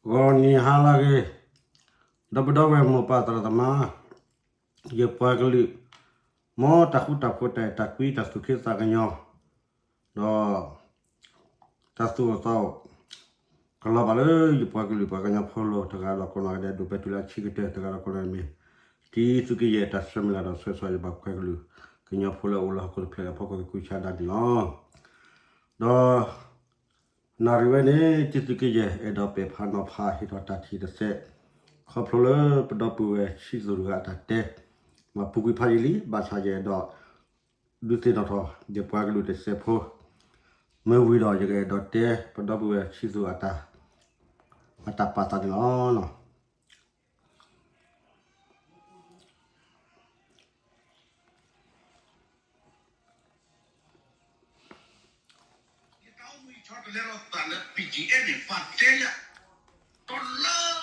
ဂီၤနံၤဟါလၢအဂ့ၤ, ဒီပုၢ်ဒီဝဲၢ်မိၢ်ပၢ်သရၣ်သမါ, ယပှၤကလုာ်, မ်တၢ်ဃူတၢ်ဖိးတၢ်အဲၣ်တၢ်ကွံတၢ်သူၣ်က့သးကညီၤ, ဒီး တၢ်သူၣ်အိၣ်သးအိၣ် ကလီၤဘၣ်လၢယပှၤကလုာ်ပှၤကညီဖိလီၤ တဂၤဒီးကိးနီၢ်ဂၤဒဲး ဒိၣ်ပဲာ်တုၤလၢအဆံးကတၢၢ် တဂၤဒီးကိးနီၢ်ဂၤဒဲးမ့ၢ် တံၤသုးက့ယဲၢ်တၢ်ဆၢမုၢ်လၢ်ဒီးဆၢဂ့ၤဆၢဝါယပှၤကလုာ်ကညီဖိလၢအအိၣ်လၢဟီၣ်ခိၣ်တဖျၢၣ်အဖီခိၣ်ကကုၢ်ဆါဒၣ်န့ၣ်လီၤ. ဒီး နၣ်ရံၣ်ဝဲန့ၣ် တံၤသုးက့ယဲၢ်အဲၣ်ဒိးပဲာ်ဖးနီၤဖးဟ့ၣ်ထီၣ်တၢ်ထံၣ်တစဲး ခီဖျိလၢပဒီပုၢ်ဝဲၢ်ဆံးသူၣ်တဂၤအတၢ်တဲ, မၤပူၤကွံာ်ဖးယံာ်လံ ဘၣ်ဆၣ်ယအဲၣ်ဒိး ဒုးသ့ၣ်နီၣ်ထီၣ် ယပှၤကလုာ်တစဲးဖိ, မ့ၢ်ဝံၤဒီးယကအဲၣ်ဒိးတဲ ပဒီပုၢ်ဝဲၢ်ဆံးသူၣ်အတၢ် အတၢ်ပာ်သးန့ၣ်လီၤ. ယတၢ်အိၣ်မူယဆီတလဲလိာ်သးလၢ BGF န့ၣ် ပှၤတဲယၤ တလၢ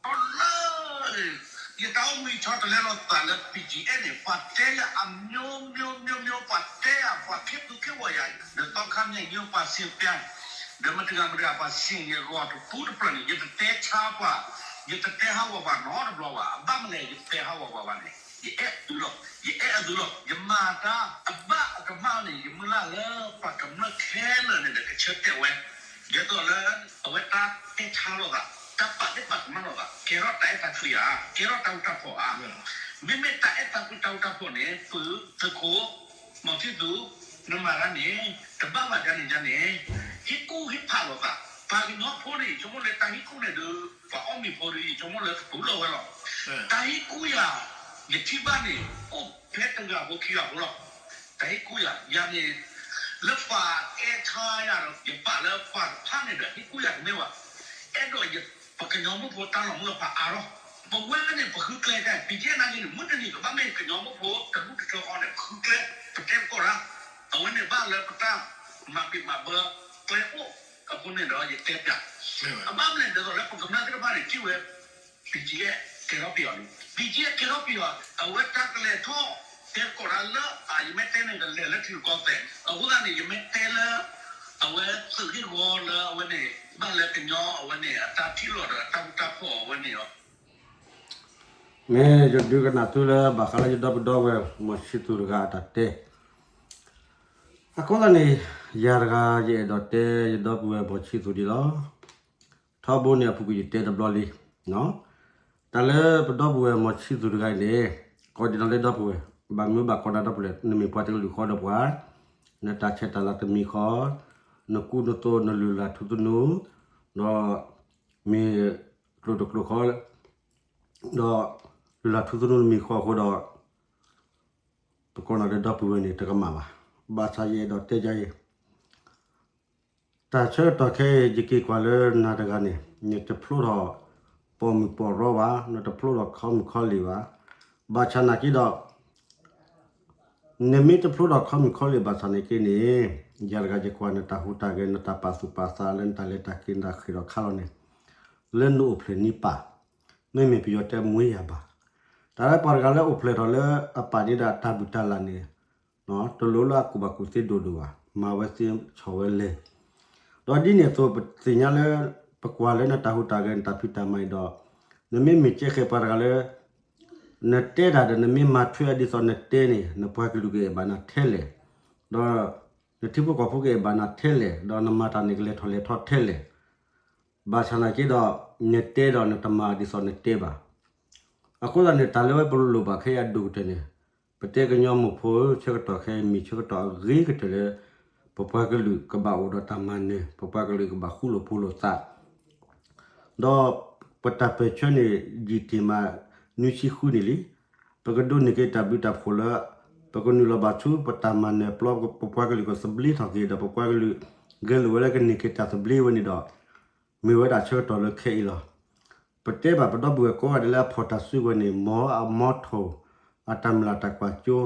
တလၢ ယတၢ်အိၣ်မူယဆီတလဲလိာ်သးလၢ BGF န့ၣ် ပှၤတဲယၤ အမျိုးမျိုးမျိုးမျိုး ပှၤတဲယၤ ပှၤခ့သူၣ်ခ့ဝီၤယၤ ဒီးသီခါမ့ၢ်ညိပှၤစံးပျါ ဒီးမတၤတဂၤမတၤတဂၤပှၤစံးယဂီၢ်တပူၤတဖျၢၣ်န့ၣ် ယတတဲဆါပှၤ ယတတဲဟးဂီၤပှၤနီတဘျီဘၣ်. အဘၣ်မနုၤလဲၣ် ယတတဲဟးဂီၤပှၤဘၣ်န့ၣ် ယအဲၣ်အသုးလီၤ ယအဲၣ်အသုးလီၤ ယမၤတၢ်အဘၣ်အကမၣ်န့ၣ် ယမုၢ်လၢ်လၢပှၤကမျၢၢ်ခဲလၢာ်န့ၣ်ဒီးကဆၢတဲာ်ဝဲ ဒ်သိးလၢ အဝဲတၢ်တဲဆါလိာ်သး တၢ်ပာ်သ့ၣ်ပာ်ကမၣ်လိာ်သး ကဲထီၣ်တၢ်အဲၣ်တၢ်ကွံဧါ ကဲထီၣ်တၢ်ဃူတၢ်ဖိးဧါ မ့မ့ၢ်တၢ်အဲၣ်တၢ်ကွံတၢ်ဃူတၢ်ဖိးန့ၣ် သုးခိၣ် မီၤထံသူ နမၤတၢ်န့ၣ် တဘၣ်ဘၣ်ဒ်န့ၣ်ဒ်န့ၣ် ဟ့ၣ်ကူၣ်ဟ့ၣ်ဖးလိာ်သး ပှၤကညီဖိန့ၣ် ယဆိကမိၣ်လၢတၢ်ဟ့ၣ်ကူၣ်န့ၣ်ဒီး ပှၤအီၣ်မ့ၤဖိဒီး ယဆိကမိၣ်လၢကတူၢ်လိာ်ဝဲလီၤ. တၢ်ဟ့ၣ်ကူၣ်ယၤ ယထံၣ်ဘၣ်န့ၣ် အိၣ်ဖဲတဂၤဖိခံဂၤဖိလီၤ. တၢ်ဟ့ၣ်ကူၣ်ယၤ ယၤန့ၣ် လၢပှၤအဲၣ်ဆါယၤဒီး ယပာ်လၢပှၤတဖၣ်န့ၣ်ဒီး ဟ့ၣ်ကူၣ်ယၤတမ့ၢ်ဘၣ်. အဲၣ်ဒိးယ ပကညီမိၢ်ဖိတၢ်လီၤမုၢ်လီၤဖးအါထီၣ် ပဝဲန့ၣ် ပဃုကျဲတၢ် ပံၤကဲနာ်က့န့ၣ် မုၢ်တနံၤကဘၣ်မ့ၢ်ကညီမိၢ်ဖိတဒူၣ်တထၢဃီန့ၣ် ပဃုကျဲ ပတဲသကိးတၢ် အဝဲန့ၣ်ဘၣ်လၢပတၢ်မၤဘံၣ်မၤဘၢကျဲအိၣ်အဃိန့ၣ်ဒီး ယတဲပျး အဘၣ်မနုၤဒ်သိးလၢပကမျၢၢ်သ့ၣ်တဖၣ်န့ၣ် ထံၣ်ဝဲ ပံၤကဲကဲထီၣ်ပယီၤလံ ပံၤကဲကဲထီၣ်ပယီၤ အဝဲတၢ်ကလဲၤထီၣ် တဲသကိးတၢ်လၢ ယမ့ၢ်တဲန့ၣ် ကလဲၤလၢထံကီၢ်သဲး အဃိသတးန့ၣ် ယမ့ၢ်တဲလၢ အဝဲသုးဂ့ၢ်ဝီလၢအဝဲန့ၣ် ဘၣ်လၢကညီအဝဲန့ၣ် အတၢ်ထံၣ်လိာ်ဒီးအတၢ်ဃူတၢ်ဖိးအဝဲန့ၣ်လီၤ. မ့ၢ်ယဒုးကနၣ်သုလၢဘၣ်ဃးလၢယဒီပုၢ်ဒီဝဲၢ် မီၤဆံးသူၣ်တဂၤအတၢ်တဲ အဃိသတးန့ၣ် ယၤတဂၤယအဲၣ်ဒိးတဲယဒီပုၢ်ဝဲၢ်မီၤဆံးသူၣ်ဒ်လီၤ. ထီဘိန့ၣ်အပူၤကွံာ်ယတဲတဘျီလံ တၢ်လၢပဒီပုၢ်ဝဲၢ်မီၤဆံးသူၣ်တဂၤအံၤန့ၣ် ကိးဒံးနီၣ်လၢဒီပုၢ်ဝဲၢ် ဘၣ်မနုၤဘၣ်ကိးနၤဒီပုၢ်လဲၣ် နမ့ၢ်ပှၤတကလုာ်ဃီဒီးပှၤ နတၢ်ဆဲးတၢ်လၤတမံၤဃီ နကူနသိးနလုၢ်လၢ်ထူသနူ ဒီး မ့ၢ်ကျိာ်တကျိာ်ဃီ ဒီး လုၢ်လၢ်ထူသနူတမံၤဃီအဃိဒီး ပကိးနၤလၢဒီပုၢ်ဝဲၢ်န့ၣ် တကမၣ်ဘၣ်. ဘၣ်ဆၣ်ယအဲၣ်ဒိးတဲယၤအံၤ တၢ်ဆၢကတီၢ်ခဲအံၤ ယက့ၤကွၢ်လၢနၤတဂၤန့ၣ် နတဖျိထီၣ် ပိာ်မုၣ်ပိာ်ရီဘၣ်, နတဖျိထီၣ်ခီမုၢ်ခီလ့ၣ်ဘၣ်. ဘၣ်ဆၣ်နာ်က့ဒီး နမ့ၢ်တဖျိထီၣ်ခီမုၢ်ခီလ့ၣ်ဘၣ်ဆၣ်န့ၣ်က့န့ၣ် ယၤတဂၤယကွၢ်နတၢ်ဟူးတၢ်ဂဲၤ နတၢ်ပာ်သူၣ်ပာ်သးလၢနတၢ်လဲၤတၢ်က့ၤနတၢ်ဃ့ၢ်ထီၣ်ခါလီၤန့ၣ် လၢနအိၣ်ဖျဲၣ်န့ၢ်ပၢ်, မ့မ့ၢ်ပယီၤတဲမွေးရာပါ, တၢ်လၢပှၤတဂၤလၢအိၣ်ဖျဲၣ်ထီၣ်လၢအပၢ်န့ၣ်ဒီးတၢ်ဘူၣ်တၢ်လၢ်န့ၣ် တလိၣ်လၢအကူၣ်ဘၣ်ကူၣ်သ့ဒိၣ်ဒိၣ်ဘၣ်, မၤဝဲသ့ဆီၣ်ဝဲလဲၤ. ဒီးဒ်န့ၣ်အသိးပသ့ၣ်ညါလၢ ပကွၢ်လၢနတၢ်ဟူးတၢ်ဂဲၤနတၢ်ဖံးတၢ်မၤအံၤဒီး နမ့မ့ၢ်ကဲဃဲၤပှၤတဂၤလၢ နတဲတၢ်ဒီးနမ့ၢ်မၤထွဲအဒ်သိးနတဲန့ၣ် နပှၤကလုာ်ကအဲၣ်ဘၣ်နၤထဲလဲၣ်, ဒီး နထံဖိကီၢ်ဖိကအဲၣ်ဘၣ်နၤထဲလဲၣ်, ဒီးနမၤတၢ်န့ၣ်ကလဲၤထီၣ်လဲၤထီထဲလဲၣ်. ဘၣ်ဆၣ်နာ်က့ဒီး နတဲဒီးနတမၤဒ်သိးနတဲဘၣ်. အဃိသတးန့ၣ် တၢ်လၢဝဲပလိၣ်ဘၣ်ခဲအံၤအဒိၣ်ကတၢၢ်န့ၣ် ပတဲကညီမိၢ်ဖိဆၢကတီၢ်ခဲအံၤမ့ၢ်ဆၢကတီၢ်အဂ့ၤကတၢၢ်လၢ ပပှၤကလုာ်ကဘၣ်အိၣ်ဒီးတၢ်မၤနၢၤ, ပပှၤကလုာ်ကဘၣ်ဃူလိာ်ဖိးလိာ်သး ဒီးပတၢ်ပၢၢ်ဆၢန့ၣ် ယံာ်တ့ၢ်မးနွံဆံဃုနံၣ်လံ. ပကဒိးန့ၢ်က့ၤတၢ်ဘျုးတၢ်ဖှိၣ်လၢ ပကနုာ်လီၤဘၣ်ဆူပတၢ်မၤနၢၤပျီ ပပှၤကလုာ်ကသဘျ့ထီၣ်က့ၤဒီး ပပှၤကလုာ်ဂဲၤလိာ်ဝဲလၢကန့ၢ်က့ၤတၢ်သဘျ့ဝဲန့ၣ်ဒီး မ့ၢ်ဝဲဒၣ်ဆၢကတီၢ်လၢခဲအံၤလီၤ. ပတဲဘၣ်ပဒီပုၢ်ဝဲၢ်ကိးဂၤဒဲးလၢအဖီၣ်တၢ်စုကဝဲၤန့ၣ် မ်အမီထိၣ် အတၢ်မုၢ်လၢ်တၢ်ကွၢ်စိ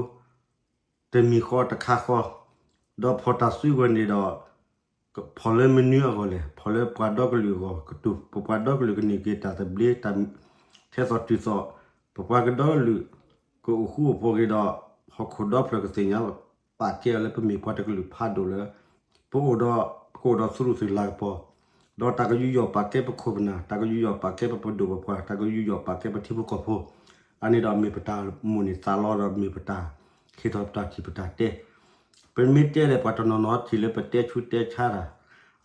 တမံၤဃီတခါဃီ, ဒီးဖီၣ်တၢ်စုကဝဲၤန့ၣ်ဒီး ဖီၣ်လၢမနုၤအဂီၢ်လဲၣ်, ဖီၣ်လၢပှၤဒီကလုာ်အဂီၢ်, ကတုၤပပှၤဒီကလုာ်ကန့ၢ်က့ၤတၢ်သဘျ့ ထဲသိးတုၤသိး ပပှၤကဒီကလုာ် ကအိၣ်ဃူအိၣ်ဖိးက့ၤဒီး ဟီၣ်ခိၣ်ဒီဖျၢၣ်ကသ့ၣ်ညါ ပာ်ကဲအီၤလၢပမ့ၢ်ပှၤတကလုာ်ဖးဒိၣ်လၢ ပအိၣ်ဒီး ကအိၣ်ဒီးသုးရူၢ်သုးလၤကပီၤ, ဒီးတၢ်ကယူးယီၣ်ပာ်ကဲပခိၣ်ပနၢ်, တၢ်ကယူးယီၣ်ပာ်ကဲပပဒိၣ်ပပှၢ်, တၢ်ကယူးယီၣ်ပာ်ကဲပထံဖိကီၢ်ဖိ, အန့ၣ်ဒီးမ့ၢ်ပတၢ်မိၣ်န့ၢ်သးလီဒီးမ့ၢ်ပတၢ် ခ့ထီၣ်ပတၢ်ထံၣ်ပတၢ်တဲ, ပမ့ၢ်တဲဒီးပှၤတနီၤနီၤထံၣ်လၢပတဲဆူးတဲဆါတၢ်,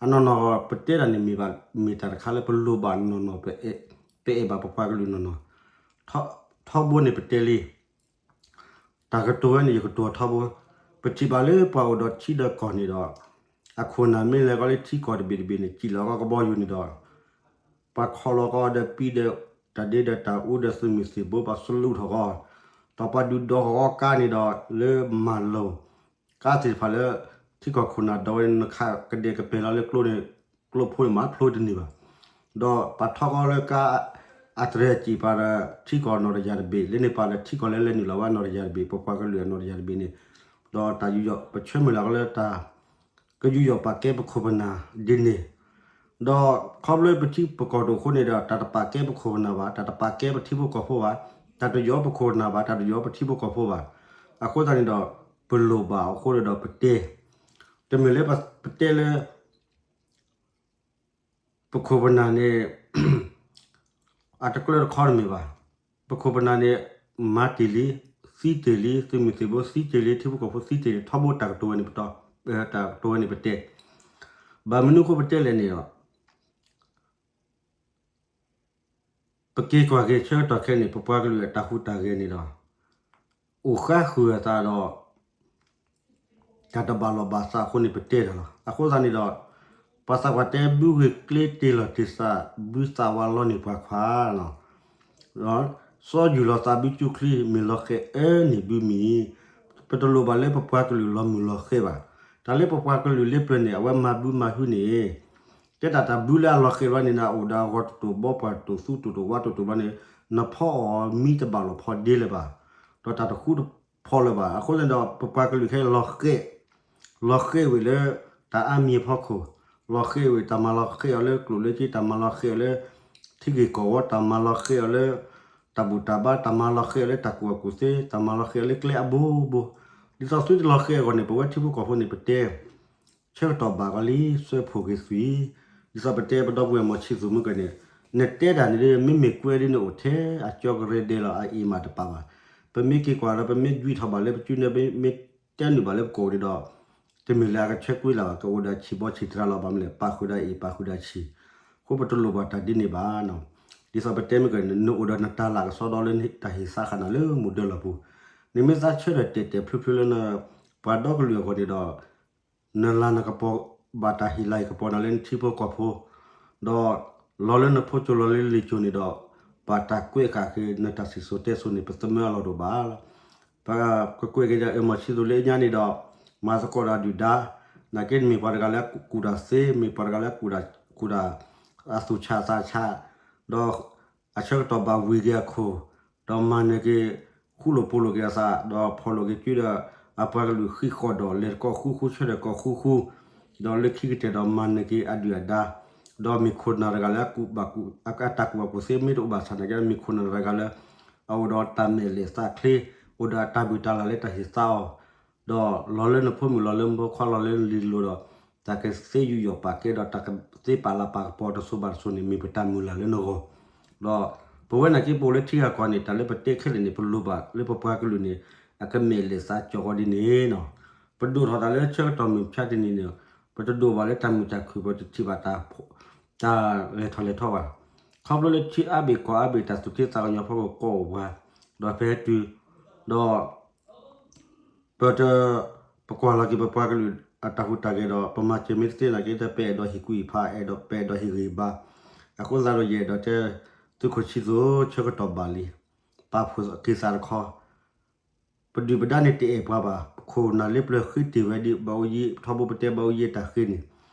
အနီၢ်နီၢ်ပတဲတၢ်န့ၣ်မ့ၢ်ဘၣ် မ့ၢ်တၢ်တခါလၢပလိၣ်ဘၣ်နီၢ်နီၢ် ပအဲၣ်ဘၣ်ပပှၤကလုာ်နီၢ်နီၢ်, ထီဘိန့ၣ်ပတဲလံ တၢ်ကတိၤဝဲန့ၣ် ယကတိၤထီဘိ, ပထံၣ်ဘၣ်လၢပှၤအိၣ်ဒီးထံဒီးကီၢ်န့ၣ်ဒီး အခိၣ်နၢ်မ့ၢ်လဲၤဃီလၢထံကီၢ်တဘ့ၣ်တဘ့ၣ်န့ၣ် စံၣ်လီၤကီကဘီယူၤန့ၣ်ဒီး ပှၤခီလီၤကီဒီးပံဒီး တၢ်ဒ့ဒီးတၢ်အူဒီးသုးမုၢ်သံၣ်ဘိ ပှၤစလူးထီၣ်ကီ, ဒီးပှၤဒုးဒီကီကါန့ၣ်ဒီး လၢမၤလိာ် ကါသ့ၣ်တဖၣ်လၢ ထံကီၢ်ခိၣ်နၢ်ဒိးဝဲန့ၣ် နခးကဒဲကပဲၤလီၤလၢကျိန့ၣ် ကျိဖိန့ၣ်မၤဖျိတန့ၢ်ဘၣ်, ဒီးပှၤထီကီလၢကါ အတြဲၤစံၣ်ပာ်ဒီးထံကီၢ်နီၢ်တယၢ်တဘ့ၣ် လၢန့ၣ်ပာ်ဒီးထံကီၢ်လၢလဲၤနုာ်လီၤဝဲနီၢ်တယၢ်တဘ့ၣ် ပပှၤကလုာ်အနီၢ်တယၢ်တဘ့ၣ်န့ၣ်, ဒီးတၢ်ယူးယီၣ် ပဆၢမုၢ်လၢ်ကီလၢတၢ် ကယူးယီၣ်ပာ်ကဲပခိၣ်ပနၢ်ဒ်န့ၣ်, ဒီးခီဖျိပထံပကီၢ်တအိၣ်အဃိန့ၣ်ဒီး တၢ်တပာ်ကဲပခိၣ်ပနၢ်ဘၣ်, တၢ်တပာ်ကဲပထံဖိကီၢ်ဖိဘၣ်, တၢ်တယီၣ်ပခိၣ်ပနၢ်ဘၣ်, တၢ်တယီၣ်ပထံဖိကီၢ်ဖိဘၣ်, အဃိသတးန့ၣ်ဒီး ပလိၣ်ဘၣ်အဃိန့ၣ်ဒီးပတဲ, တမ့ၢ်လၢပတဲလၢ ပခိၣ်ပနၢ်န့ၣ် အတကျၢတခီတမ့ၢ်ဘၣ်. ပခိၣ်ပနၢ်န့ၣ် မၤတ့ၢ်လံ, သံတ့ၢ်လံ, သုးမုၢ်သံၣ်ဘိသံတ့ၢ်လံ, ထံဖိကီၢ်ဖိသံတ့ၢ်လံ, ထီဘိတၢ်ကတိၤဝဲန့ၣ်ပတီၢ်, တၢ်ကတိၤဝဲန့ၣ်ပတဲ, ဘၣ်မနုၤအဃိပတဲလဲၣ်န့ၣ်ဒီး ပက့ၤကွၢ်က့ၤဆၢကတီၢ်ခဲအံၤန့ၣ် ပပှၤကလုာ်အတၢ်ဟူးတၢ်ဂဲၤန့ၣ်ဒီး အိၣ်ဃါဃုာ်အသးဒီး တၢ်တဘၣ်လီၢ်ဘၣ်စးအဃိန့ၣ် ပတဲတၢ်လီၤ. အဃိသတးန့ၣ်ဒီး ပှၤသးပှၢ်တဲ ဘုဂ့ၤကျ့တ့ၢ်လီၤတ့ၢ်စး ဘုသးဝါလီန့ၢ်ပှၤခွါလီၤ. စီၤယူၢ်လီၤသးဘုကၠူချံ မ့ၢ်လီၤဃဲၤအၢန့ၢ်ဘုမံၤ, ပတလိၣ်ဘၣ်လၢပပှၤကလုာ်လီၤမုၢ်လီၤဃဲၤဘၣ်. တၢ်လၢပပှၤကလုာ်လၢပျၢၤန့ၣ် အဝဲမၤဘုမၤဟုန့ၣ် ကဲတၢ်တၢ်ဘုလၢအလီၤဃဲၤဘျီန့ၣ် နအိၣ်ဒီးအဂီၤတတိာ်ဘီပှၢ်တတိာ်သူတတိာ်ဝါတတိာ်ဘျီန့ၣ် နဖီအီၤမံတဘၣ်လီၢ်ဖီဒ့လၢၤဘၣ်, ဒီးတၢ်တဃူတဖိးလၢၤဘၣ်. အဃိန့ၣ်ဒီး ပပှၤကလုာ်ခဲအံၤလီၤဃဲၤ လီၤဃဲၤဝဲလၢ တၢ်အါမံၤအဖီခိၣ်, လီၤဃဲၤဝဲ တၢ်မၤလီၤဃဲၤအီၤလၢကျိၣ်လၢစ့, တၢ်မၤလီၤဃဲၤအီၤလၢ ထံဂ့ၢ်ကီၢ်ဝီ, တၢ်မၤလီၤဃဲၤအီၤလၢ တၢ်ဘူၣ်တၢ်ဘါ, တၢ်မၤလီၤဃဲၤအီၤလၢတၢ်ကူၣ်ဘၣ်ကူၣ်သ့, တၢ်မၤလီၤဃဲၤအီၤလၢကျဲအဘိဘိ, ဒ်သိးသုတလီၤဃဲၤအဂီၢ်န့ၣ် ပဝဲထံဖိကီၢ်ဖိန့ၣ် ပတဲ ဆၢကတီၢ်ဘၣ်ကီးလံ စၢဖှိၣ်က့ၤသွံၣ်, ဒ်သိးပတဲပဒီပုၢ်ဝဲၢ်မီၤဆံသူးမုၢ်ကၢၢ်န့ၣ် နတဲတၢ်န့ၣ် မ့မ့ၢ်ကွဲဒ်န့ၣ်အိၣ်ထဲအကၠီကရဲဒဲးလီၤ အအံၤမးတပာ်ဘၣ်. ပမ့ၢ်က့ၤကွၢ်ဒီး ပမ့ၢ်ကွံာ်ထီၣ်ဘၣ်လၢပစုန့ၣ် မ့ၢ်တဲနုာ်ဘၣ်လၢပကိာ်န့ၣ်ဒီး တမ့ၢ်လၢအကဆၢကွံလၢ်ဘၣ်, ကအိၣ်ဒီးဆံၣ်ဘီဆံၣ်တြၢ်လီၤ. ဘၣ်မနုၤလဲၣ် ပာ်ဃုာ်ဒီးအံၤ ပာ်ဃုာ်ဒီးဆံၣ်, အဃိပတလိၣ်ဘၣ်တၢ်ဒ်န့ၣ်ဘၣ်. ဒ်သိးပတဲမုၢ်ကၢၢ်န့ၣ် နအိၣ်ဒီးနတၢ်လၢ်ကစီဒီလၢတၢ်ဟ့ၣ်သါဃာ်နၤလၢမူဒါလီၢ်ပူၤ, နမ့ၢ်သးဆၢထၢၣ်တဲာ်တဲာ်ဖျုဖျုလၢနပှၤဒီကလုာ်အဂီၢ်န့ၣ်ဒီး နလၤနကပီၤဘၣ်တၢ်ဟ့ၣ်လၤဟ့ၣ်ကပီၤနၤလၢနထံဖိကီၢ်ဖိ, ဒီးလီၤလၢနဖိကၠိလီၤလၢလံာ်ကၠိန့ၣ်ဒီး ဘၣ်တၢ်ကွဲးဃာ်က့ၤနတၢ်စံၣ်စိၤတဲစိၤန့ၣ် ပသမၢအလီၢ်တအိၣ်ဘၣ်လီၤ. ပကကွဲးက့ၤဒီးအမီၤဆံသူးလၢညါန့ၣ်ဒီး မၤသကိးဒီးဒုၣ်ဒါ, နာ်က့မ့ၢ်ပှၤတဂၤလၢအကူၣ်တၢ်သ့, မ့ၢ်ပှၤတဂၤလၢအကူၣ်တၢ် ကူၣ်တၢ် အသူၣ်ဆးသးဆး, ဒီးအဆၢကတီၢ်ဘၣ်ဝံၤက့ၤအခိၣ်, ဒီးမၤနၢၤက့ၤ ဃူလိာ်ဖိးလိာ်က့ၤအသး, ဒီးဖီၣ်လိာ်က့ၤကၠွ့ဒီး အပှၤကလုာ်ဃံးဃီၣ်ဒီး လဲၤတကီၢ်ဃူဃူဆၢထၢၣ်ကီၢ်ဃူဃူ, ဒီးလၢခံကတၢၢ်ဒီးမၤနၢၤက့ၤအဒုၣ်အဒါ, ဒီးမ့ၢ်ခိၣ်နၢ်တဂၤလၢအကူၣ်ဘၣ်ကူၣ် အတၢ်ကူၣ်ဘၣ်ကူၣ်သ့မ့ၢ်တအိၣ်ဘၣ်ဆၣ်နာ်က့ မ့ၢ်ခိၣ်နၢ်တဂၤလၢ အအိၣ်ဒီးတၢ်မဲာ်လဲၢ်သးချ့, အိၣ်ဒီးအတၢ်ဘူၣ်တၢ်လၢ်လၢတၢ်ဟ့ၣ်သါအီၤ, ဒီးလီၤလၢနဖိမုၣ်လီၤလၢနဖိခွါလီၤလၢနလံၤလိၤဒီး တၢ်ကသ့ယူးယီၣ်ပာ်ကဲဒီးတၢ်ကသ့ပာ်လၤပာ်ကပီၤတစိၤဘၣ်တစိၤန့ၣ် မ့ၢ်ပတၢ်မုၢ်လၢ်လၢနဂီၢ်, ဒီးပဝဲနာ်က့ပအိၣ်လၢထံဂၤကီၢ်န့ၣ် တၢ်လၢပတဲခဲလၢာ်န့ၣ် ပလိၣ်ဘၣ်လၢပပှၤကလုာ်န့ၣ် အကမဲာ်လဲၢ်သးကၠီၣ်ဃီဒ်န့ၣ်လီၤ. ပဒိၣ်ထီၣ်တၢ်လၢဆၢကတီၢ်မုၢ်မဆါတနံၤန့ၣ် ပတဒိၣ်ဘၣ်လၢတၢ်မုာ်တၢ်ခုၣ် ပတထံၣ်ဘၣ်တၢ် တၢ်လဲၤထီၣ်လဲၤထီဘၣ်. ခီဖျိလၢထံအါဘ့ၣ်ကီၢ်အါဘ့ၣ် တၢ်သူၣ်က့သးကညီၤဖီခိၣ်ကီအိၣ်ပှၤ, ဒီးဖဲတုၤ, ဒီး ပတ, ပကွၢ်လီၤက့ၤပပှၤကလုာ်အတၢ်ဟူးတၢ်ဂဲၤဒီး ပမၤစၢၤမ့ၢ်တသ့နာ်က့ တပအဲၣ်ဒိးဟ့ၣ်ကူၣ်ဟ့ၣ်ဖး အဲၣ်ဒိးပအဲၣ်ဒိးဟ့ၣ်ဂံၢ်ဘါ, အဃိသတးဒီးယအဲၣ်ဒိးတဲ သုးခိၣ်ဆံသူး ဆၢကတီၢ်ဘၣ်လံ, ပာ်ဖှိၣ်က့ၤသးတခီ ပဒုၣ်ပဒါန့ၣ်တအဲၣ်ပှၤဘၣ်, ပခိၣ်နၢ်လၢပျၢၤဃ့တ့ၢ်ဝဲဒ်ဘၣ်အိၣ်ယံၤ ထီဘိပတဲဘၣ်အိၣ်ယံၤတၢ်ဃ့န့ၣ်,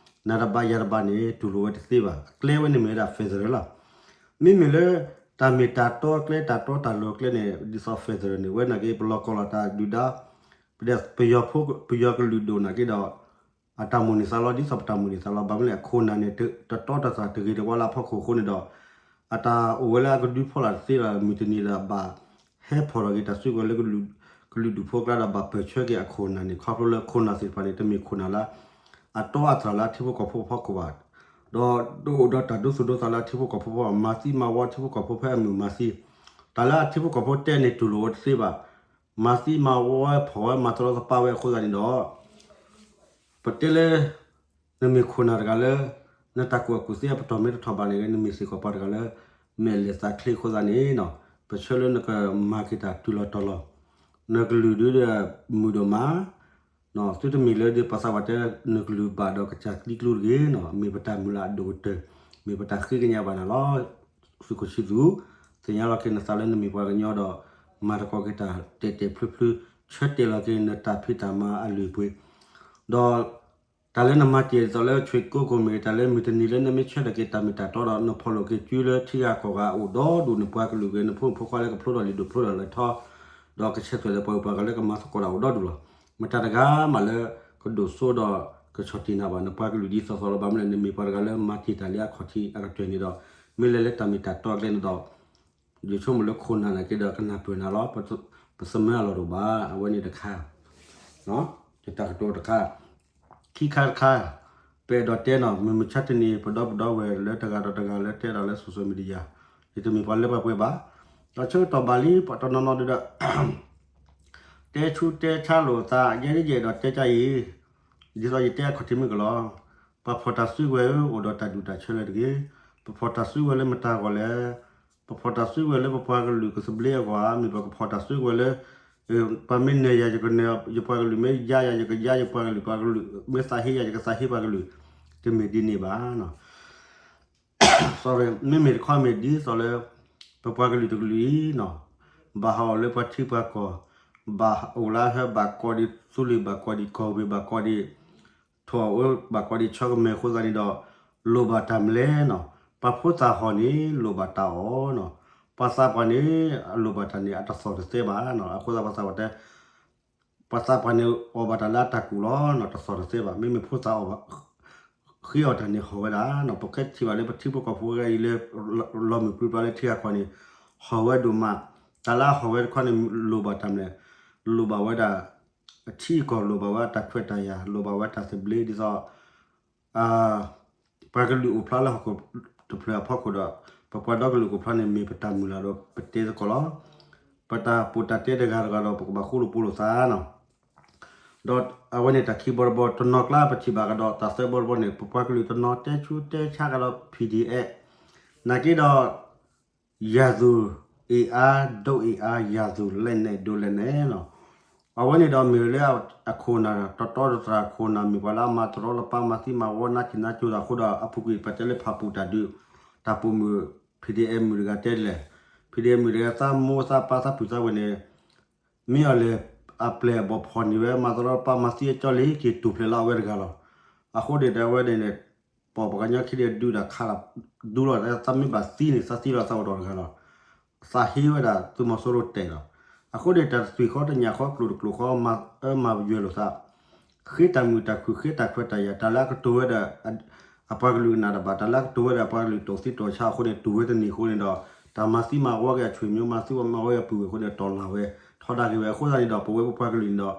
နၤတဘၣ်ယၤတဘၣ်န့ၣ် တူၢ်လိာ်ဝဲတသ့ဘၣ်. အကျဲဝဲန့ၣ်မ့ၢ်ဝဲဒၣ် federal လီၤ. မ့မ့ၢ်လၢ တၢ်မ့ၢ်တၢ်တီအကျဲ တၢ်တီတၢ်လိၤအကျဲန့ၣ် ဒ်သိး federal န့ၣ် ဝဲနာ်က့ ပလီၢ်ကီၢ်လီၤတၢ်ဒုၣ်ဒါ ပဒဲပယီၤဖိ ပယီၤကလုာ်ဒိၣ်နာ်က့ဒီး အတၢ်မိၣ်န့ၢ်သးလီ ဒ်သိးပတၢ်မိၣ်န့ၢ်သးလီ ဘၣ်မနုၤလဲၣ် အခိၣ်နၢ်န့ၣ် တတီတသၣ်တဂ့ၤတဝါလၢအဖီခိၣ်အဃိန့ၣ်ဒီး အတၢ်အိၣ်ဝဲလၢအကဒုဖီလာ်တသ့ဒီး မုၢ်တနံၤဒီးဘၣ်ဟဲဖီၣ်ထီၣ်က့ၤတၢ်စုကဝဲၤလၢ ကလုာ်ဒူၣ်ဖိအကျါဒီးဘၣ်ပၢၢ်ဆၢက့ၤအခိၣ်နၢ်န့ၣ် ခီဖျိလၢခိၣ်နၢ်သ့ၣ်တဖၣ်န့ၣ် တမ့ၢ်ခိၣ်နၢ်လၢ အတီအတြၢ်လၢအထံဖိကီၢ်ဖိအဖီခိၣ်ဘၣ်, ဒီးတအိၣ်ဒီးတၢ်ဒိသူၣ်ဒိသးလၢအထံဖိကီၢ်ဖိဘၣ်, မၤသံမၤဝီထံဖိကီၢ်ဖိဖဲအမုာ်မၤသံ, တၢ်လၢအထံဖိကီၢ်ဖိတဲန့ၣ်တူၢ်လိာ်ဝဲတသ့ဘၣ်, မၤသံမၤဝီဝဲဖီၣ်ဝဲမၤတရီတပါဝဲအဃိသတးန့ၣ်ဒီး ပတဲလၢ နမ့ၢ်ခိၣ်နၢ်တဂၤလၢ နတၢ်ကူၣ်ဘၣ်ကူၣ်သ့အပတီၢ်မ့ၢ်တထီၣ်ဘၣ်န့ၣ် နမ့ၢ်စ့ၢ်ကီးပှၤတဂၤလၢ မဲာ်လဲၤသးချ့အဃိသတးန့ၣ် ပဆၢလၢနကမၤက့ၤတၢ်တုၤလီၤတီၤလီၤ, နကလုၢ်ဒုးဒီးမုာ်ဒိၣ်မး, သုတမ့ၢ်လၢဒ်ပှၤသးပှၢ်တဲ နကလုၢ်ဘၣ်ဒီးကစၢ်သံကျိတဂ့ၤ, မ့ၢ်ပတၢ်မုၢ်လၢ်အဒိၣ်ကတၢၢ်, မ့ၢ်ပတၢ်ဃ့ကညးဘၣ်နၤလီၤ. သုးခိၣ်ဆံသူး, သ့ၣ်ညါလီၤက့ၤနသးလၢနမ့ၢ်ပှၤကညီဒီး မၤသကိးက့ၤတၢ်တဲာ်တဲာ်ဖျုဖျု, ဆၢတဲာ်လီၤက့ၤနတၢ်ဖံးတၢ်မၤအလုၢ်အပှ့ၤ, ဒီး တၢ်လၢနမၤတ့ၢ်ဒ်သိးလၢ ဆွ့ၣ်ကိကိၣ်မ့ၢ်ဂ့ၤ တၢ်လၢမုၢ်တနံၤလၢနမ့ၢ်ဆၢထၢၣ်က့ၤတၢ်မ့ၢ်တၢ်တီဒီး နဖီၣ်လိာ်က့ၤစုလၢထံဂၤကီၢ်ဂၤအိၣ်ဒီဒူၣ် နပှၤကလုာ်ဂ့ၤ နဖိမုၣ်ဖိခွါလၢကဖျိထီၣ်လံာ်ဒိၣ်ဖျိထီၣ်လံာ်ထီ, ဒီးကဆဲးသွဲၣ်လၢပှၤဂုၤပှၤဂၤလၢကမၤသကိးတၢ်အိၣ်ဒီဒူၣ်လီၤ. မတၤတဂၤမးလၢ ကဒိၣ်စိဒီးကဆီၣ်တံၢ်နၤဘၣ်, နပှၤကလုာ်ဒ်သိးသိးလီၤ. ဘၣ်မနုၤလဲၣ် နမ့ၢ်ပှၤတဂၤလၢမၤတ့ၢ်တၢ်လၢအခီၣ်ထံးအကတၢၢ်န့ၣ်ဒီး မ့ၢ်လဲၤလၢတၢ်မ့ၢ်တၢ်တီအကျဲန့ၣ်ဒီး ယဆိကမိၣ်လၢခိၣ်နၢ်နာ်က့ဒီးကနၢ်ပၢၢ်နၤလီၤ. ပသမၢအလီၢ်တအိၣ်ဘၣ်. အဝဲန့ၣ်တခါ, ယတၢ်ကတိၤတခါ, ခံခါတခါ, ပအဲၣ်ဒိးတဲနီၤ မုၢ်မဆါတနံၤ ပဒီပုၢ်ဒီဝဲၢ်လၢတဂၤဒီးတဂၤလၢတဲဒၣ်လၢ social media ယတမ့ၢ်ပှၤလၢပှဲၤပှဲၤဘၣ်. ဒီးဆၢကတီၢ်ဘၣ်လံ ပှၤတနီၤနီၤဒုးဒီး တဲဆူတဲဆါလိာ်သး ယဲဒ်ယအဲၣ်ဒိးတဲကါအံၤ, ဒ်သိးယတဲအခီၣ်ထံးမုၢ်ကလီၤ, ပှၤဖီၣ်တၢ်စုကဝဲၤဧၢ အိၣ်ဒီးတၢ်ဒူၣ်တၢ်ဆၢလၢတဂ့ၤ, ပဖီၣ်တၢ်စုကဝဲၤလၢမတၤဂီၢ်လဲၣ်, ပဖီၣ်တၢ်စုကဝဲၤလၢပပှၤကလုာ်ကသဘျ့အဂီၢ်ဧါ, မ့ၢ်ပကဖီၣ်တၢ်စုကဝဲၤလၢ ပှၤမ့ၢ်နၢၤယၤ ယကနၢၤယပှၤကလုာ်, မ့ၢ်ယါယၤ ယကယါယပှၤကလုာ်, ပှၤကလုာ်မ့ၢ်သးဟ့ယၤ ယကသးဟ့ပှၤကလုာ်, တမ့ၢ်ဒ်န့ၣ်ဘၣ်. Sorry, မ့မ့ၢ်တခီမ့ၢ်ဒ်သိးလၢ ပပှၤကလုာ်တကလုာ်အံၤနီၤ, ဘၣ်ဟးဂီၤလၢပှၤထံပှၤကီၢ်, ဘၣ်အိၣ်လၢဟဲ ဘၣ်ကိးဒံးသူလ့ၤ ဘၣ်ကိးဒံးကီၢ်ဝ့ၢ် ဘၣ်ကိးဒံး ထိၣ်အဝဲ ဘၣ်ကိးဒံးဆီကမဲာ်အဃိသတးန့ၣ်ဒီး လိၣ်ဘၣ်တၢ်မနုၤလဲၣ်နီၤ, ပှၤဖိသၣ်ဟီၣ်န့ၣ် လိၣ်ဘၣ်တၢ်အီၣ်နီၤ, ပှၤသးပှၢ်န့ၣ် အလိၣ်ဘၣ်တၢ်န့ၣ် အတသီၣ်တသဲဘၣ်နီၤ, အဃိသတးပှၤသးပှၢ်တဲ ပှၤသးပှၢ်န့ၣ် အီၣ်ဘၣ်တၢ်လၢအတၢ်ကူၣ်လီၤနီၤ, တသီၣ်တသဲဘၣ်, မ့မ့ၢ်ဖိသၣ်အီၣ်ဘၣ် ဃ့အီၣ်တၢ်န့ၣ်ဟီၣ်ဝဲဒၣ်နီၤ, ပကထံၣ်ဘၣ်လၢပထံဖိကီၢ်ဖိဂၤအံၤလၢ လီၤမုၢ်ပြံပြါလၢထံဂၤကီၢ်န့ၣ် ဟီၣ်ဝဲဒိၣ်မး, တၢ်လၢအဟီၣ်ဝဲတခီန့ၣ် လိၣ်ဘၣ်တၢ်မနုၤလဲၣ်, လိၣ်ဘၣ်ဝဲဒၣ် အထံအကီၢ် လိၣ်ဘၣ်ဝဲတၢ်ခွဲးတၢ်ယာ် လိၣ်ဘၣ်ဝဲတၢ်သဘျ့ဒ်သိး ပှၤကလုာ်အိၣ်ဖျါလၢဟီၣ်ခိၣ်တဖျၢၣ်အဖီခိၣ်ဒီး ပပှၤဒီကလုာ်အိၣ်ဖျါန့ၣ် မ့ၢ်ပတၢ်မုၢ်လၢ်ဒီးပတဲသကိးလီၤ. ပတၢ်ပိာ်တၢ်တဲတဂၤတဂၤဒီး ပကဘၣ်ဃူလိာ်ဖိးလိာ်သးနီၤ. ဒီးအဝဲန့ၣ်တၢ်ခံဘီတဘီ တနီၤကျါပထံၣ်ဘၣ်ကဒီး တၢ်သၢဘီတဘီန့ၣ် ပပှၤကလုာ်တနီၤတဲဆူတဲဆါကဒီး PDF နာ်က့ဒီး ရာဇဝင်အင်အား ဒုံးအင်အား ရာဇဝင်လက်နက် ဒုံးလက်နက်နီၤ. အဝဲန့ၣ်ဒီးမ့ၢ်လၢအခိၣ်နၢ် တတီတတြၢ်ခိၣ်နၢ် မ့ၢ်ပှၤလၢအမၤတရီတပါ မၤသံမၤဝီ နါထံၣ်နါကၠိတၢ်အဃိဒီး အပူၤကွံာ်ပတဲလၢဖးပူၤတၢ်ဒုး တၢ်ပိာ်မုၣ် ဖံးဒ့အဲမုၣ်တဂၤတဲလဲၣ်, ဖံးဒ့အဲမုၣ်တဂၤ သးမိၢ်သးပၢ်သးပုၢ်သးဝဲၢ်န့ၣ် မ့ၢ်အီၤလဲၣ် အပျဲၢ်အဘီၣ်ဖီၣ်န့ၢ်ဝဲ မၤတရီတပါ မၤသံအကၠီလံ က့ၤတူၢ်ဖျဲးလၢအဝဲတဂၤလီၤ. အဃိန့ၣ်ဒီးအဝဲန့ၣ်န့ၣ် ပိာ်ပှၤကညီခံဒုးဒုးတၢ်ခးတၢ်ဒူလီၤ သးမ့ၢ်ဘၣ်သံန့ၣ် သးသံလီၤသးအိၣ်ဒီးတဂၤလီၤ. သးဟ့ဝဲဒၣ်သုးမီၤစိရိၤတဲာ်လီၤ. အဃိန့ၣ် တၢ်တသွံၣ်ဃီတညၣ်ဃီ ကျိၤတကျိၤဃီ မၤအၢမၤယွဲၤလိာ်သး, ဃ့တၢ်မုာ်တၢ်ခုၣ် ဃ့တၢ်ခွဲးတၢ်ယာ် တၢ်လၢအကတိၤဝဲဒီး အပှၤကလုာ်ကနၣ်တဘၣ် တၢ်လၢအကတိၤဝဲဒီးအပှၤကလုာ်တိၢ်သံတိၢ်ဆါအဃိန့ၣ် တူၢ်ဝဲတန့ၢ်အဃိန့ၣ်ဒီး တၢ်မၤသံမၤဝီက့ၤအဆွေမျိုး မၤသံမၤဝီက့ၤအပုၢ်ဝဲၢ်အဃိန့ၣ် တီၢ်လၢ်ဝဲ ထီဒါက့ၤဝဲ အဃိသတးန့ၣ်ဒီး ပဝဲပပှၤကလုာ်န့ၣ်ဒီး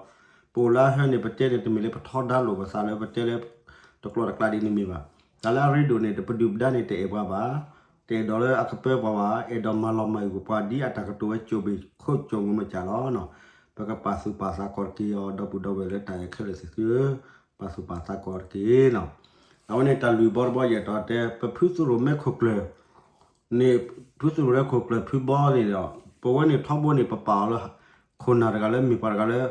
ပအိၣ်လၢအဟၢန့ၣ် ပတဲန့ၣ် တမ့ၢ်လၢပထီဒါလိာ်ပသးလၢပတဲလၢ တကျိးတကျးဒ်န့ၣ်မ့ၢ်ဘၣ်. တၢ်လၢအရ့ဒိၣ်န့ၣ် ပဒုၣ်ပဒါန့ၣ် တအဲၣ်ပှၤဘၣ်, တအဲၣ်ဒိးလၢအကပၢပှၤဘၣ်, အဲၣ်ဒိးမၤလီၤမၢ်အုၣ်ပှၤ ဒ်အတၢ်ကတိၤဝဲ ကၠိဘ့ၣ်ခိၣ်ကၠိမုၢ်မကၢ်လီၤ. ပကပာ်သူၣ်ပာ်သးကီးတက့ၢ်အီၤ ဒီပုၢ်ဒီဝဲၢ်လၢတၢ်အဲၣ်ခဲလၢာ်သ့ၣ်သုဧၢ, ပာ်သူၣ်ပာ်သးကီးတက့ၢ်နီၤ. အဝဲန့ၣ်တၢ်လွံၢ်ဘီတဘီယအဲၣ်ဒိးတဲ ပဖုသရိၣ်မဲခိၣ်ကျၢၢ် န့ၣ် ဖုသရိၣ်မဲခိၣ်ကျၢၢ်ဖုဘီန့ၣ်ဒီး ပဝဲန့ၣ်ထီဘိန့ၣ် ပပာ်အီၤလၢ ခိၣ်နၢ်တဂၤလၢမ့ၢ်ပှၤတဂၤလၢ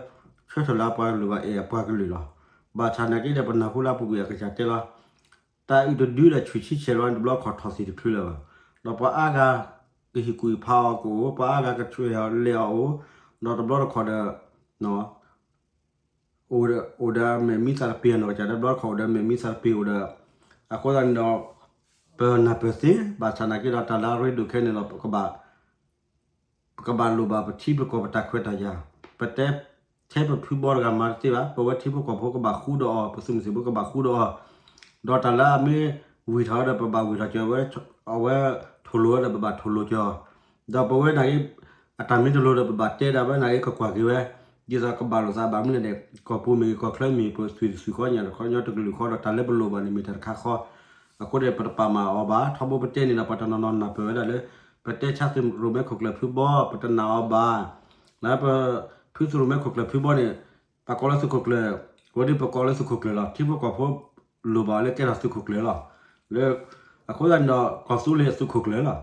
ဆၢထၢၣ်လၢအပှၤကလုာ်ဘၣ် အဲၣ်အပှၤကလုာ်လီၤ. ဘၣ်ဆၣ်နာ်က့ဒီး ပနၢ်ဟူလၢအပူၤကွံာ်အကစၢ်တဲလီၤ တၢ်အုၣ်တဒုဒီး ဆူၣ်ဆံဆဲးလီၤန့ၣ် တဘျီခီၣ်ထီၣ်သံတချုးလၢၤဘၣ်. ဒီးပှၤအါဂၤ ကဟံၣ်ကူၣ်ဖးအီၤကအိၣ်, ပှၤအါဂၤကဆွဲၣ်အီၤလဲၤအီၤအိၣ်, ဒီးတဘျီတခီၣ်ဒီး အိၣ်ဒီးမဲာ်မံသးတပ့ၤနီၢ်ကစၢ် တဘျီတခီၣ်အိၣ်ဒီးမဲာ်မံသးတပ့ၤအိၣ်ဒီး အဃိသတးန့ၣ်ဒီး ပနၢ်ပၢၢ်သ့ ဘၣ်ဆၣ်နာ်က့ဒီး တၢ်လၢအရ့ဒိၣ်ခဲန့ၣ်ဒီး ပကဘၣ်လိၣ်ဘၣ်ပထံပကီၢ်ပတၢ်ခွဲးတၢ်ယာ်, ပတဲထဲပဖုဘီတဂၤမၤတသ့ဘၣ်, ပဝဲထံဖိကီၢ်ဖိကဘၣ်ဃူဒီးအီၤ, ပသုးမုၢ်သံၣ်ဘိကဘၣ်ဃူဒီးအီၤ, ဒီးတၢ်လၢအမ့ၢ်ဝံၢ်ထီၣ်ဒီး ပဘၣ်ဝံၢ်ထီၣ်က့ၤ အဝဲထိၣ်လိၤဝဲဒီး ပဘၣ်ထိၣ်လိၤက့ၤအီၤ, ဒီးပဝဲနာ်က့ အတၢ်မ့ၢ်တလိၤဒီး ပဘၣ်တဲဒၣ်ဝဲနာ်က့ ကကွၢ်က့ၤဝဲ, ဒ်သိးကဘၣ်လိာ်သးဘၣ်မနုၤလဲၣ်န့ၣ် ကီၢ်ပူၤမ့ၢ်ဂ့ၤ ကီၢ်ချၢမ့ၢ်ဂ့ၤ ပသွံၣ်တသွံၣ်ဃီ ညၣ်တခီညီတကလုာ်ဃီဒီး တၢ်လၢပလိၣ်ဘၣ်န့ၣ် မ့ၢ်တၢ်တခါဃီ. အဃိန့ၣ် ပတပာ်မၤအီၤဘၣ် ထီဘိပတဲန့ၣ်ဒီး ပှၤတနီၤနီၤနၢ်ပၢၢ်ဝဲဒၣ်လၢ ပတဲဆါသုးရိၣ်မဲခိၣ်ကျၢၢ်ဖုဘီ ပတနာ်အီၤဘၣ်. လၢပ ဖုသုးရိၣ်မဲခိၣ်ကျၢၢ်ဖုဘီန့ၣ် ပကိးလၢသုးခိၣ်ကျၢၢ် ဝဲဒၣ်ပကိးလၢသုးခိၣ်ကျၢၢ်လီၤ. ထံဖိကီၢ်ဖိလိၣ်ဘၣ်အီၤလၢကဲထီၣ်သုးခိၣ်ကျၢၢ်လီၤ. လၢ အဃိသတးန့ၣ်ဒီး ကီၢ်သူလ့ၤသုးခိၣ်ကျၢၢ်လီၤ.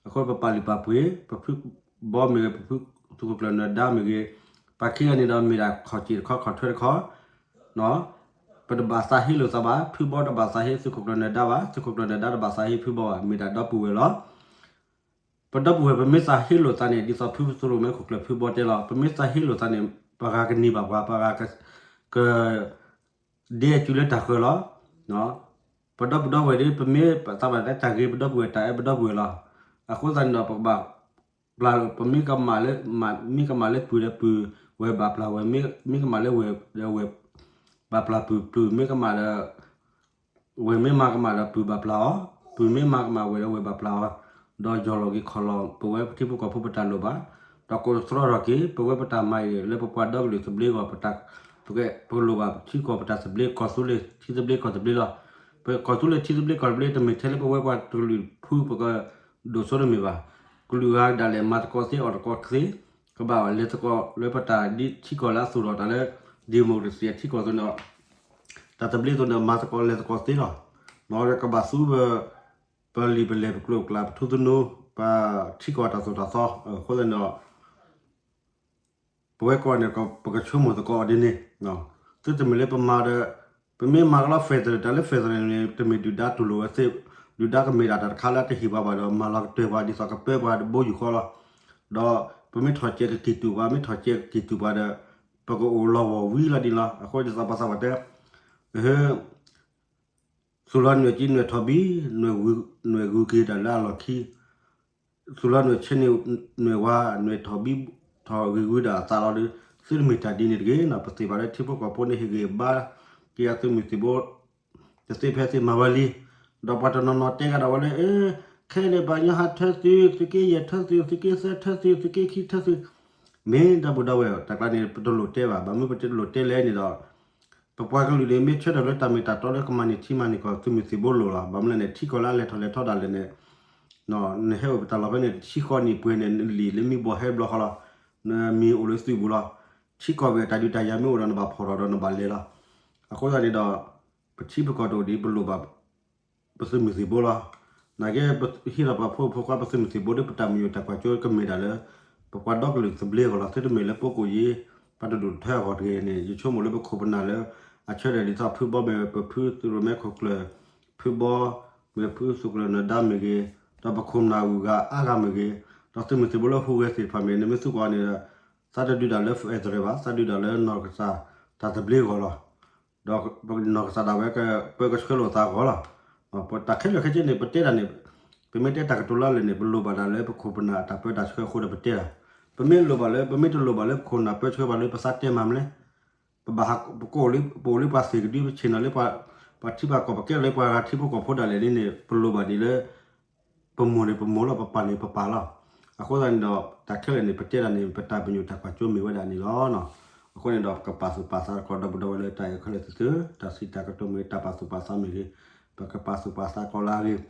အဃိပပာ်လုၢ်ပာ်ပှ့ၤ ပဖုဘီမ့ၢ်ဂ့ၤ ပဖုသုးခိၣ်ကျၢၢ်နၢၤဒါမ့ၢ်ဂ့ၤ ပှၤခံဂၤန့ၣ်ဒီးမ့ၢ်ဒၣ်ခီၣ်စ့ၣ်တခီ ခီၣ်ထွဲတခီ ပတဘၣ်သးဟ့လိာ်သးဘၣ် ဖုဘီတဘၣ်သးဟ့သုးခိၣ်ကျၢၢ်နၢၤဒါဘၣ် သုးခိၣ်ကျၢၢ်နၢၤဒါတဘၣ်သးဟ့ဖုဘီဘၣ် မ့ၢ်ဒၣ်ဒီပုၢ်ဝဲၢ်လီၤ. ပဒီပုၢ်ဝဲၢ် ပမ့ၢ်သးဟ့လိာ်သးန့ၣ် ဒ်သိးဖုသုးရိၣ်မဲခိၣ်ကျၢၢ်ဖုဘီတဲလီၤ ပမ့ၢ်သးဟ့လိာ်သးန့ၣ် ပှၤဂၤကန့ၢ်ဘၣ်ပှၤ ပှၤဂၤက က ဒဲအစုလၢတၢ်ဃၢၤလီၤ. ပဒီပုၢ်ဒီဝဲၢ်ဒီး ပမ့ၢ်သးဘၣ်တၢ်ဂ့ၤ ပဒီပုၢ်ဝဲၢ် တၢ်အဲၣ်ပဒီပုၢ်ဝဲၢ်လီၤ. အဃိသတးန့ၣ်ဒီး ပကဘၣ်ပျၢ် ပမ့ၢ်ကမၣ်လၢ မ့ၢ်ကမၣ်လၢပုၢ်ဒီးပုၢ်ဝဲၢ်ဘၣ်ပျၢ်ဝဲ မ့ၢ်ကမၣ်လၢဝဲၢ်ဒီးဝဲၢ်ဘၣ်ပျၢ်ပုၢ် ပုၢ်မ့ၢ်ကမၣ်ဒီး ဝဲၢ်မ့ၢ်မၤကမၣ်ဒီးပုၢ်ဘၣ်ပျၢ်အီၤ, ပုၢ်မ့ၢ်မၤကမၣ်ဝဲၢ်ဒီးဝဲၢ်ဘၣ်ပျၢ်အီၤ, ဒီးယီၢ်လီၤက့ၤခီၣ်လီၤ ပဝဲပထံဖိကီၢ်ဖိပတၢ်လိၣ်ဘၣ်, ဒီးကိးသတြီထီၣ်က့ၤ ပဝဲပတၢ်မၤအံၤလၢပပှၤဒီကလုာ်သဘျ့အဂီၢ် ပကလိၣ်ဘၣ်ထံကီၢ်ပတၢ်သဘျ့ ကီၢ်သူလ့ၤထံသဘျ့ကီၢ်သဘျ့လီၤ. ပကီၢ်သူလ့ၤထံသဘျ့ကီၢ်သဘျ့ တမ့ၢ်ထဲလၢပဝဲပှၤတကလုာ်ဖုပကဒိၣ်စိတမ့ၢ်ဘၣ်. ကလုာ်ဂၤဒၣ်လဲာ်မၤသကိးသ့အီၣ်သကိးသ့ ကဘၣ်လဲၤသကိးလၢပတၢ်ဒ်ထံကီၢ်လၢအသူၣ်ထီၣ်တၢ်လၢ democracy အထံကီၢ်အသိးန့ၣ် တၢ်သဘျ့အသိးန့ၣ် မၤသကိးလဲၤသကိးသ့လီၤ. ကဘၣ်သူပ ပလံာ်ပလဲၢ်ပကျိာ်ပကျါ ပထူသနူ ပထံကီၢ်တၢ်သိၣ်တၢ်သီ အဃိသတးန့ၣ်ဒီး ပဝဲကိးဂၤန့ၣ် ပကဆိကမိၣ်သကိးအီၤဒ်န့ၣ်, သုတမ့ၢ်လၢပမၤဒီး ပမ့ၢ်မၤကလီ federal တၢ်လၢ federal န့ၣ် တမ့ၢ်ဒုၣ်ဒါတူၢ်လိာ်ဝဲသ့, ဒုၣ်ဒါကမ့ၢ်ဒၣ်တၢ်တခါလၢတဟ့ၣ်ပှၤဘၣ်ဒီး မၤလီၤကတၢၢ်ပှၤဒ်သိးကပၢပှၤတဘိယူၢ်ဃီလီၤ. ဒီးပမ့ၢ်ထီၣ်ကဲးကကံၢ်တူာ်ပှၤ မ့ၢ်ထီၣ်ကဲးကကံၢ်တူာ်ပှၤဒီး ပကအိၣ်လီၤဝီၢ်ဝံၤလီၤဒ်န့ၣ်လီၤ. အဃိဒ်သိးပှၤသးပှၢ်တဲ သူၣ်လီၤနွဲၣ်ကံနွဲၣ်ထီၣ်ဘံ, နွဲၣ်ဂုၤက့ၤတၢ်လၢအလီၢ်ခံ, သူၣ်လီၤနွဲၣ်ဆဲန့ၣ် နွဲၣ်ဝါ နွဲၣ်ထီၣ်ဘံ ထီၣ်ဂ့ၤဂုၤဒၣ်အသးလီၤဒီး သုတမ့ၢ်တၢ်ဒ်န့ၣ်တဂ့ၤနီၤ. ပသ့ၣ်ဘၣ်လၢထံဖိကီၢ်ဖိန့ၣ်ဟ့ၣ်ဂံၢ်ဘါက့ၤအသုးမုၢ်သံၣ်ဘိ တသ့ဖဲသ့မၤဝဲလံ. ဒီးပှၤတနီၤနီၤတဲကဒီးဝဲလၢ အၢ ခဲအံၤန့ၣ် ပှၤကညီဟးထၢသုး သုးက့ယဲၢ်ထၢသုး သုးက့သၢထၢသုး သုးက့ခံထၢသုး မ့ၢ်ဒီပုၢ်ဒီဝဲၢ် တၢ်ကျါန့ၣ် ပတလိၣ်တဲဘၣ်. ဘၣ်မနုၤပတလိၣ်တဲလဲၣ်န့ၣ်ဒီး ပပှၤကလုာ်န့ၣ် မ့ၢ်ဆၢထၢၣ်လၢတၢ်မ့ၢ်တၢ်တီလၢကမၤန့ၢ်ထံမၤန့ၢ်ကီၢ် သုးမုၢ်သံၣ်ဘိလိၣ်လီၤ. ဘၣ်မနုၤလဲၣ်န့ၣ် ထံကီၢ်လၢအလဲၤထီၣ်လဲၤထီဒၣ်လဲာ်န့ၣ် နဟဲအိၣ်ပတၢ်လီၢ်ဖဲန့ၣ် တဆံဃီနံၣ်ပှဲၤန့ၣ် နလံာ်လၢမံဘီၣ်ဟဲဘျီဃီလီၤ. နမံၤအိၣ်လၢသုးပူၤလီၤ. ထံကီၢ်ဝဲတၢ်ဒုးတၢ်ယၤမ့ၢ်အိၣ်ဒီးနဘၣ်ဖီၣ်ထီၣ်ဒီးနဘၣ်လဲၤလီၤ. အဃိသတးန့ၣ်ဒီး ပထံပကီၢ်တအိၣ်ဒံး ပလိၣ်ဘၣ် ပသုးမုၢ်သံၣ်ဘိလီၤ. နာ်က့ ပဟံးထီၣ်ပှၤဖိမုၣ်ဖိခွါ ပသုးမုၢ်သံၣ်ဘိဒီး ပတၢ်မုၢ်ယိၣ်တၢ်ကွၢ်စိကမ့ၢ်ဒၣ်လၢ ပပှၤဒီကလုာ်သဘျ့အဂီၢ်လီၤ. သုတမ့ၢ်လၢပကိၣ်ယ့ ပှၤတဒူၣ်တထၢအဂီၢ်တဂ့ၤန့ၣ် ယဆိကမိၣ်လၢပခိၣ်ပနၢ်လၢ အဆၢထၢၣ်ဒ်သိးဖုဘီမ့ၢ်ဂ့ၤ ပဖုသုးရိၣ်မဲခိၣ်ကျၢၢ် ဖုဘီ မ့ၢ်ဖုသုးကျၢၢ်နၢၤဒါမ့ၢ်ဂ့ၤ ဒီးပခိၣ်ပနၢ်ဂုၤဂၤအါဂၤမ့ၢ်ဂ့ၤ ဒီးသုးမုၢ်သံၣ်ဘိလၢဟူးဂဲၤသ့ၣ်တဖၣ်မ့ၢ်ဂ့ၤ နမ့ၢ်သံကွၢ်န့ၣ်ဒီး သးတဒုးဒၣ်လၢ federal ဘၣ် သးဒုးဒၣ်လၢနီၢ်ကစၢ်တၢ်သဘျ့အဂီၢ်လီၤ. ဒီးနီၢ်ကစၢ်ဒၣ်ဝဲကပၢကဆှၢလိာ်သးအဂီၢ်လီၤ. တၢ်ခဲလၢာ်ခဲဆ့န့ၣ် ပတဲတၢ်န့ၣ် ပမ့ၢ်တဲတၢ်ကတိၤလၢလၢာ်န့ၣ် ပလိၣ်ဘၣ်ဒၣ်လၢပခိၣ်ပနၢ်အတၢ်ပၢတၢ်ဆှၢအဃိဒီးပတဲတၢ်, ပမ့ၢ်လိၣ်ဘၣ်လၢ ပမ့ၢ်တလိၣ်ဘၣ်လၢပခိၣ်ပနၢ်ပၢဆှၢဘၣ်လၢပသးတဲမၤမလဲၣ်. ပဘၣ် ပကအိၣ်လၢ ပအိၣ်လၢပှၤသ့ၣ်ကဒု ပဆ့ၣ်နီၤလၢ ပှၤထံပှၤကီၢ် ပကဲထီၣ်လၢပှၤဂၤထံဖိကီၢ်ဖိဒၣ်လဲာ်န့ၣ်န့ၣ် ပလိၣ်ဘၣ်ဒ်လၢ ပမိၢ်န့ၣ်ပမိၢ်လီၤ ပပၢ်န့ၣ်ပပၢ်လီၤ. အဃိသတးန့ၣ်ဒီး တၢ်ခဲလၢာ်န့ၣ် ပတဲတၢ်န့ၣ် ပတၢ်ပညိၣ်တၢ်ကွၢ်စိမ့ၢ်ဝဲဒၣ်န့ၣ်လီၤ. အဃိန့ၣ်ဒီး ကပာ်သူၣ်ပာ်သးသကိးဒီပုၢ်ဒီဝဲၢ်လၢတၢ်အဲၣ်ခဲလၢာ်သ့ၣ်သု, တၢ်စံးတၢ်ကတိၤမ့ၢ်ဂ့ၤ တၢ်ပာ်သူၣ်ပာ်သးမ့ၢ်ဂ့ၤ, ပကပာ်သူၣ်ပာ်သးကီးလၢအဂ့ၤ,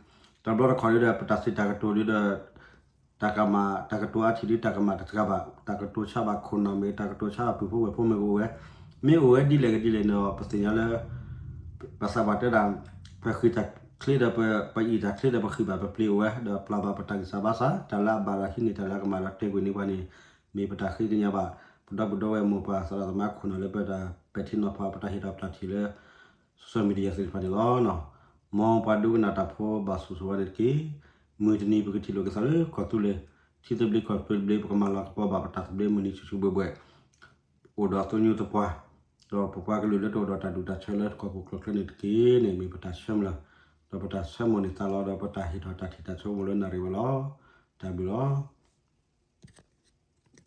တဘျီတခီၣ်ဒီး ပတၢ်စံးတၢ်ကတိၤဒီး တၢ်ကမၣ် တၢ်ကတိၤအါထံၣ်ဒီး တၢ်ကမၣ်တစှၤဘၣ်, တၢ်ကတိၤဆါဘၣ်ခိၣ်နၢ်မ့ၢ်ဂ့ၤ တၢ်ကတိၤဆါဘၣ်ပုၢ်ဖိဝဲၢ်ဖိမ့ၢ်ဂ့ၤအိၣ်ဝဲ, မ့ၢ်အိၣ်ဝဲဒ်လဲၣ်ဂ့ၤဒ်လဲၣ်န့ၣ်ဒီး ပသ့ၣ်ညါလၢ ပသးပှၢ်တဲဒၣ် ပဃံၢ်တၢ်ချ့ဒီး ပအံၣ်တၢ်ချ့ဒီး ပဃံၢ်ဘၣ်ပပျ့ၤအိၣ်ဝဲ ဒီးပျၢ်ဘၣ်ပတၢ်ဂံၢ်စၢ်ဘါစၢ် တၢ်လၢအဘၣ်ဒီးဟံးန့ၢ် တၢ်လၢအကမၣ်ဒီးတဲကွံာ်န့ၢ်ပှၤန့ၣ် မ့ၢ်ပတၢ်ဃ့ကညးဘၣ် ပဒီပုၢ်ဒီဝဲၢ်မိၢ်ပၢ်သရၣ်သမါခိၣ်နၢ်လၢပတၢ်ပဲာ်ထံနီၤဖး ပတၢ်ဟ့ၣ်ထီၣ်ပတၢ်ထံၣ်လၢ social media သ့ၣ်တဖၣ်န့ၣ်လီၤ. မ်ပှၤဒိကနၣ်တၢ်ဖိဘၣ်ဆိၣ်ဂ့ၤဝဲန့ၣ်တက့ၢ်. မုၢ်တနံၤပကထံၣ်လိာ်က့ၤသးလၢကီၢ်သူလ့ၤ ထံသဘျ့ကီၢ်ချၢသဘျ့ ပကမၤလၤကပီၤဘၣ်ပတၢ်သဘျ့မုၢ်နံၤဆူၣ်ဆူၣ်ဘှဲၣ်ဘှဲၣ် အိၣ်ဒီးသိညိသပှၢ်, ဒီးပပှၤကလုာ်လၢတအိၣ်ဒီးတၢ်ဒူၣ်တၢ်ဆၢလၢကီၢ်ပူၤကီၢ်ချၢန့ၣ်တက့ၢ်န့ၣ် မ့ၢ်ပတၢ်ဆၢမုၢ်လၢ်, ဒီးပတၢ်ဆၢမိၣ်န့ၢ်သးလီၤ ဒီးပတၢ်ဟ့ၣ်ထီၣ်တၢ်ထံၣ်တၢ်ဆိကမိၣ်လၢနၣ်ရံၣ်ဝဲလီၤ. တၢ်ဘျုးလီၤ.